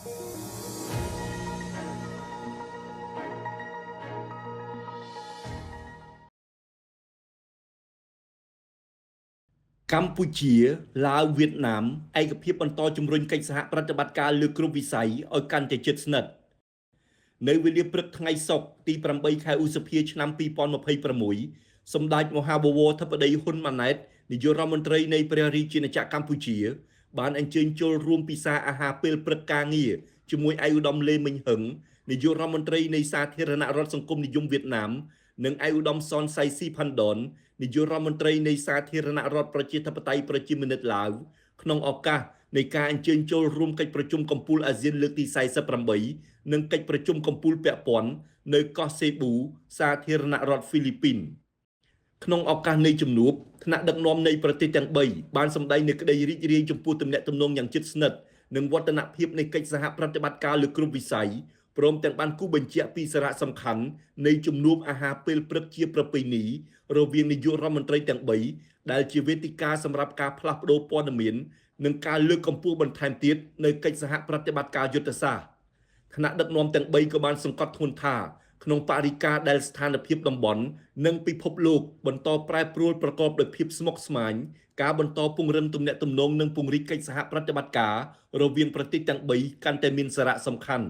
កម្ពុជាឡាវវៀតណាមឯកភាពបន្តជំរុញកិច្ចសហប្រតិបត្តិការលើគ្រប់វិស័យឲ្យកាន់តែជិតស្និទ្ធនៅវេលាព្រឹកថ្ងៃសុក្រទី8ខែឧសភាឆ្នាំ2026សម្ដេចមហាបវរធិបតីហ៊ុនម៉ាណែតនាយករដ្ឋមន្ត្រីនៃព្រះរាជាណាចក្រកម្ពុជា បានអញ្ជើញចូលរួមពិសាអាហារពេលព្រឹកការងារជាមួយឯកឧត្តមលេមិញហឹងនាយករដ្ឋមន្ត្រីនៃសាធារណរដ្ឋសង្គមនិយមវៀតណាមនិងឯកឧត្តមសនសៃស៊ីផាន់ដុននាយករដ្ឋមន្ត្រីនៃសាធារណរដ្ឋប្រជាធិបតេយ្យប្រជាមានិតឡាវក្នុងឱកាសនៃការអញ្ជើញចូលរួមកិច្ចប្រជុំកំពូលអាស៊ានលើកទី48និងកិច្ចប្រជុំកំពូលពាក់ព័ន្ធនៅកោះសេប៊ូសាធារណរដ្ឋហ្វីលីពីនក្នុងឱកាសនៃជំនួបថ្នាក់ដឹកនាំនៃប្រទេសទាំង3បានសម្ដែងនូវក្តីរីករាយចំពោះទំនាក់ទំនងយ៉ាងជិតស្និទ្ធនិងវឌ្ឍនភាពនៃកិច្ចសហប្រតិបត្តិការលើគ្រប់វិស័យព្រមទាំងបានគូសបញ្ជាក់ពីសារៈសំខាន់នៃជំនួបអាហារពេលព្រឹកជាប្រពៃណីរវាងនាយករដ្ឋមន្ត្រីទាំង3ដែលជាវេទិកាសម្រាប់ការផ្លាស់ប្តូរព័ត៌មាននិងការលើកកម្ពស់បន្ថែមទៀតនៅកិច្ចសហប្រតិបត្តិការយុទ្ធសាស្ត្រថ្នាក់ដឹកនាំទាំង3ក៏បានសង្កត់ធ្ងន់ថាក្នុងបរិការដែលស្ថានភាពតំបន់និងពិភពលោកបន្តប្រែប្រួលប្រកបដោយភាពស្មុគស្មាញការបន្តពង្រឹងទំនាក់ទំនងនិងពង្រីកកិច្ចសហប្រតិបត្តិការរវាងប្រទេសទាំង3កាន់តែមានសារៈសំខាន់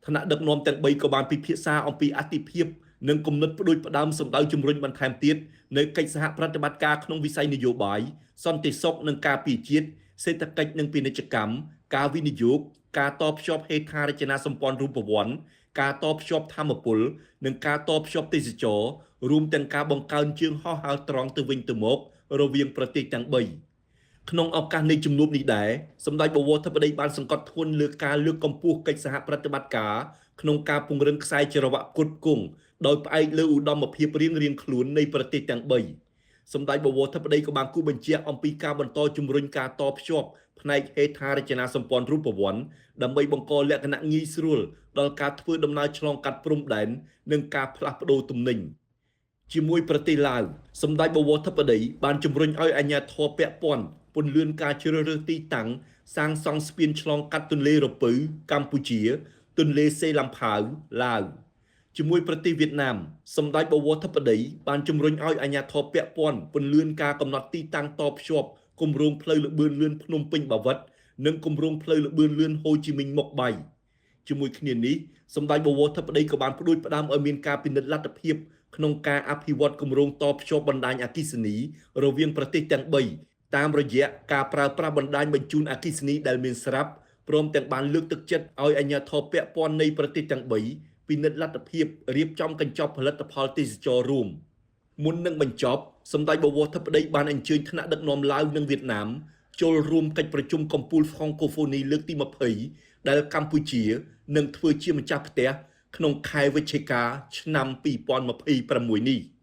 ថ្នាក់ដឹកនាំទាំង3ក៏បានពិភាក្សាអំពីអតិភិបនិងគំនិតផ្ដួចផ្ដើមសម្ដៅជំរុញបន្ថែមទៀតនៅកិច្ចសហប្រតិបត្តិការក្នុងវិស័យនយោបាយសន្តិសុខនិងការពារជាតិសេដ្ឋកិច្ចនិងពាណិជ្ជកម្មការវិនិយោគការតភ្ជាប់ហេដ្ឋារចនាសម្ព័ន្ធរូបវន្តការតភ្ជាប់ធម្មពលនិងការតភ្ជាប់ទេសចររួមទាំងការបង្កើនជើងហោះហើរត្រង់ទៅវិញទៅមករវាងប្រទេសទាំង3ក្នុងឱកាសនៃជំនួបនេះដែរសម្ដេចបវរធិបតីបានសង្កត់ធ្ងន់លើការលើកកម្ពស់កិច្ចសហប្រតិបត្តិការក្នុងការពង្រឹងខ្សែច្រវាក់ផ្គត់ផ្គង់ដោយផ្អែកលើឧត្តមភាពរៀងៗខ្លួននៃប្រទេសទាំង3សម្ដេចបវរធិបតីក៏បានគូសបញ្ជាក់អំពីការបន្តជំរុញការតភ្ជាប់ផ្នែកហេដ្ឋារចនាសម្ព័ន្ធរូបវន្តដើម្បីបង្កលក្ខណៈងាយស្រួលដល់ការធ្វើដំណើរឆ្លងកាត់ព្រំដែននិងការផ្លាស់ប្ដូរទំនិញជាមួយប្រទេសឡាវសម្ដេចបវរធិបតីបានជំរុញឲ្យអាជ្ញាធរពាក់ព័ន្ធពន្លឿនការជ្រើសរើសទីតាំងសាងសង់ស្ពានឆ្លងកាត់ទន្លេរពៅកម្ពុជា ទន្លេសេឡាំផាវឡាវជាមួយប្រទេសវៀតណាមសម្ដេចបវរធិបតីបានជំរុញឲ្យអាជ្ញាធរពាក់ព័ន្ធពន្លឿនការកំណត់ទីតាំងតភ្ជាប់គម្រោងផ្លូវល្បឿនលឿនភ្នំពេញបាវិតនិងគម្រោងផ្លូវល្បឿនលឿនហូជីមិញមុកបៃជាមួយគ្នានេះសម្ដេចបវរធិបតីក៏បានផ្ដួចផ្ដើមឲ្យមានការពិនិត្យលទ្ធភាពក្នុងការអភិវឌ្ឍគម្រោងតភ្ជាប់បណ្ដាញអគ្គិសនីរវាងប្រទេសទាំង3តាមរយៈការប្រើប្រាស់បណ្ដាញបញ្ជូនអគ្គិសនីដែលមានស្រាប់ព្រមទាំងបានលើកទឹកចិត្តឲ្យអាជ្ញាធរពាក់ព័ន្ធនៃប្រទេសទាំង3ពិនិត្យលទ្ធភាពរៀបចំកញ្ចប់ផលិតផលទេសចររួមមុននឹងបញ្ចប់សម្ដេចបវរធិបតីបានអញ្ជើញថ្នាក់ដឹកនាំឡាវនិងវៀតណាមចូលរួមកិច្ចប្រជុំកំពូលហ្វ្រង់កូហ្វូនីលើកទី20ដែលកម្ពុជានឹងធ្វើជាម្ចាស់ផ្ទះក្នុងខែវិច្ឆិកាឆ្នាំ2026នេះ។